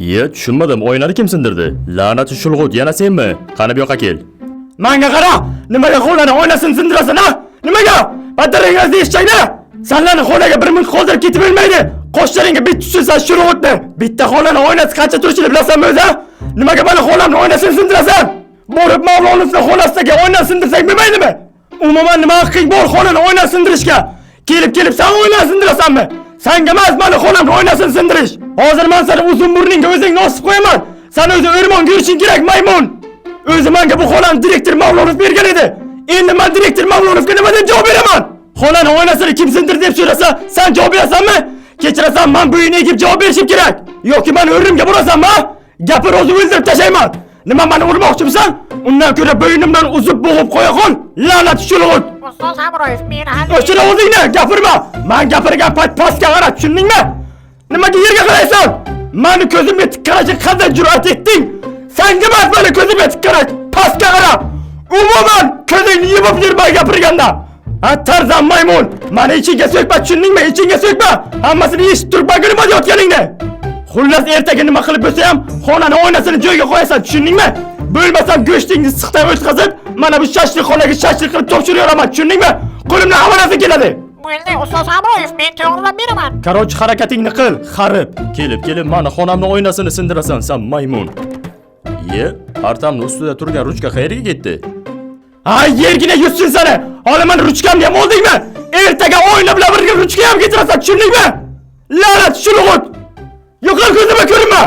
Iye, tushunmadim. Oynani kim sindirdi? La'nati shulg'ut, yana senmi? Qani bu yoqqa kel. Manga qara! Nimaga xonani oynasini sindirasan, ha? Nimaga? Batareyangizni eshakni! Sanlarni xonaga bir minut qoldirib ketib bo'lmaydi. Qoshlaringga bitta tushsin shulg'utni. Bitta xonani oynasi qancha turishini bilasanmi o'zi? Nimaga mani xonamni oynasini sindirasan? Borib Mavlonovni xonasidagi oynani sindirsang bo'lmaydimi? Umuman nima haqqing bor xonani oynasini sindirishga? Kelib-kelib san oynani sindirasanmi? Sanga emas mani xonamni oynasini sindirish. Hozir men seni uzun burningga o'zingni osib qo'yaman. San o'zi o'rmonga yurishing kerak, maymun. O'zi menga bu xonani direktor Mavlonov bergan edi. Endi men direktor Mavlonovga nima deb javob beraman? Xonani oynasini kim sindirdi deb so'rasa, san javob berasanmi? Kechirasan, men bu uyni egib javob berishim kerak. Yoki meni o'rnimga borasanmi? Gapir, o'zi o'ldirib tashlayman. Nima meni urmoqchimisan? Undan ko'ra bo'ynimdan uzib bo'g'ib qo'ya qol. La'nat shulg'ut. Ustoz Hamroyev, men hali O'chir o'zingni, gapirma. Men gapirgan payt pastga qara, tushundingmi? Nimaga yerga qaraysan? Mani ko'zimga tik qarashga qanday jur'at etding? Sanga emas mani ko'zimga tik qarash, pastga qara. Umuman ko'zingni yumib yurma gapirganda. Ha, tarzan maymun, mani ichingga so'kma, tushundingmi? Ichingga so'kma. Hammasini eshitib turibman nima deyotganingni. Xullas, ertaga nima qilib bo'lsa ham xonani oynasini joyiga qo'yasan, tushundingmi? Bo'lmasam go'shtingni siqtab o'tkazib, mana bu shashlik xonaga shashlik qilib topshirib tushundingmi? Qo'limdan hamma narsa keladi. Bo'ldi, Ustoz Hamroyev, men to'g'rilab beraman. Короче, harakatingni qil, harib. Kelib-kelib mani xonamni oynasini sindirasan, san maymun. Iye, partamni ustida turgan ruchka qayerga ketdi? Ha, yergina yutsin seni. Hali mani ruchkamni ham oldingmi? Ertaga oyna bilan birga ruchka ham ketirasan, tushundingmi? La'nat shulg'ut. Yo'qol ko'zimga ko'rinma.